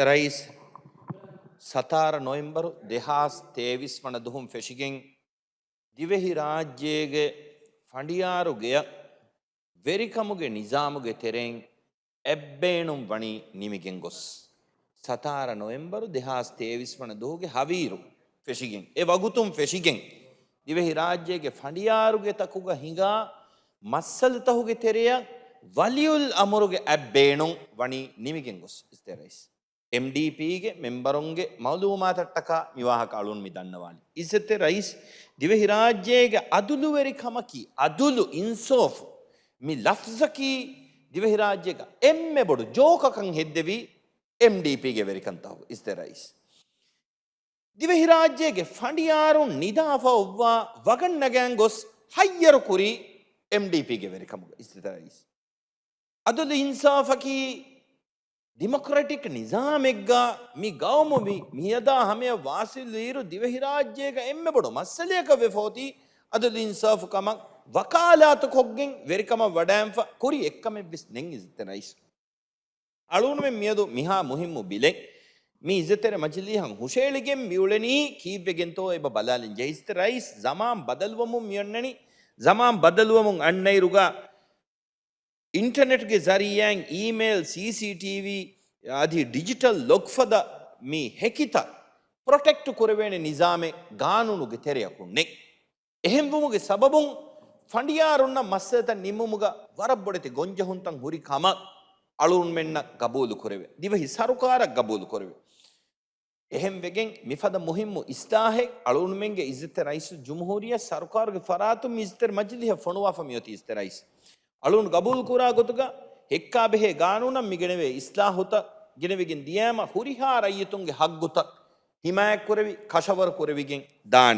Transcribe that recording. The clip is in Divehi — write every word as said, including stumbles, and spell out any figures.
ރައީސް، ސަތާރަ ނޮވެމްބަރު ދެހާސް ތޭވީސް ވަނަ ދުހުން ފެށިގެން، ދިވެހިރާއްޖޭގެ ފަނޑިޔާރު ގެޔަށް ވެރިކަމުގެ ނިޒާމުގެ ތެރެއިން އެއްބޭނުން ވަނީ ނިމިގެން ގޮސް، ސަތާރަ ނޮވެމްބަރު ދެހާސް ތޭވީސް ވަނަ ދުވަހުގެ ހަވީރު ފެށިގެން، އެ ވަގުތުން ފެށިގެން، ދިވެހިރާއްޖޭގެ ފަނޑިޔާރުގެތަކުގަ ހިނގާ މައްސަލަތަކުގެ ތެރެއަށް ވަލިއުލް އަމުރުގެ އެއްބޭނުން ވަނީ ނިމިގެން ގޮސް، އިސްތެ ރައީސް. އެމްޑީޕީގެ މެމްބަރުންގެ މައުލޫމާތަށްޓަކާ މި ވާހަކަ އަޅުން މި ދަންނަވާލި. އިއްޒަތްތެރި ރައީސް، ދިވެހިރާއްޖޭގެ އަދުލުވެރިކަމަކީ، އަދުލު އިންސާފު މި ލަފްޒަކީ ދިވެހިރާއްޖޭގަ އެންމެ ބޮޑު ޖޯކަކަށް ހެއްދެވީ އެމްޑީޕީގެ ވެރިކަންތަކުގަ، އިއްޒަތްތެރި ރައީސް. ދިވެހިރާއްޖޭގެ ފަނޑިޔާރުން ނިދާފަ އޮއްވާ ވަގަށް ނަގައިން ގޮސް ހައްޔަރު ކުރީ އެމްޑީޕީގެ ވެރިކަމުގަ، އިއްޒަތްތެރި ރައީސް. އަދުލު އިންސާފަކީ ޑިމޮކްރެޓިކް ނިޒާމެއްގަ މި ގައުމު މި މިއަދާ ހަމަޔަށް ވާސިލުވިއިރު، ދިވެހިރާއްޖޭގަ އެންމެ ބޮޑު މައްސަލަޔަކަށް ވެފަ އޮތީ އަދުލު އިންސާފު ކަމަށް ވަކާލާތު ކޮށްގެން ވެރިކަމަށް ވަޑައިންފަ ކުރި އެއްކަމެއްވެސް ނެތް، އިއްޒަތްތެރި ރައީސް. އަޅުގަނޑުމެން މިއަދު މިހާ މުހިއްމު ބިލެއް މި އިއްޒަތްތެރި މަޖިލީހަށް ހުށައެޅިގެން މިއުޅެނީ ކީއްވެގެންތޯ އެބަ ބަލާލަން ޖެހި. އިއްޒަތްތެރި ރައީސް، ޒަމާން ބަދަލުވަމުން މިއޮންނަނީ. ޒަމާން ބަދަލުވަމުން އަންނައިރުގަ އިންޓަނެޓްގެ ޒަރީއާއިން އީމެއިލް، ސީސީޓީވީ އަދި ޑިޖިޓަލް ލޮގް ފަދަ މި ހެކިތައް ޕްރޮޓެކްޓް ކުރެވޭނެ ނިޒާމެއް ގާނޫނުގެ ތެރެއަކުން ނެތް. އެހެންވުމުގެ ސަބަބުން ފަނޑިޔާރުންނަށް މައްސަލަތައް ނިންމުމުގަ ވަރަށް ބޮޑެތި ގޮންޖެހުންތައް ހުރި ކަމަށް އަޅުގަނޑުމެންނަށް ގަބޫލު ކުރެވޭ. ދިވެހި ސަރުކާރަށް ގަބޫލު ކުރެވޭ. އެހެން ވެގެން މިފަދަ މުހިއްމު އިސްލާހެއް އަޅުގަނޑުމެންގެ އިއްޒަތްތެރި ރައީސުލްޖުމްހޫރިއްޔާ ސަރުކާރުގެ ފަރާތުން މި އިއްޒަތްތެރި މަޖިލީހަށް ފޮނުވާފަ މިއޮތީ އިއްޒަތްތެރި ރައީސް. އަޅުގަނޑު ގަބޫލު ކުރާ ގޮތުގަ ހެއްކާ ބެހޭ ގާނޫނަށް މި ގެނެވޭ އިސްލާހުތައް ގެނެވިގެން ދިޔައިމަ ހުރިހާ ރައްޔިތުންގެ ހައްގުތައް ހިމާޔަތްކުރެވި ކަށަވަރު ކުރެވިގެން ދާނެ.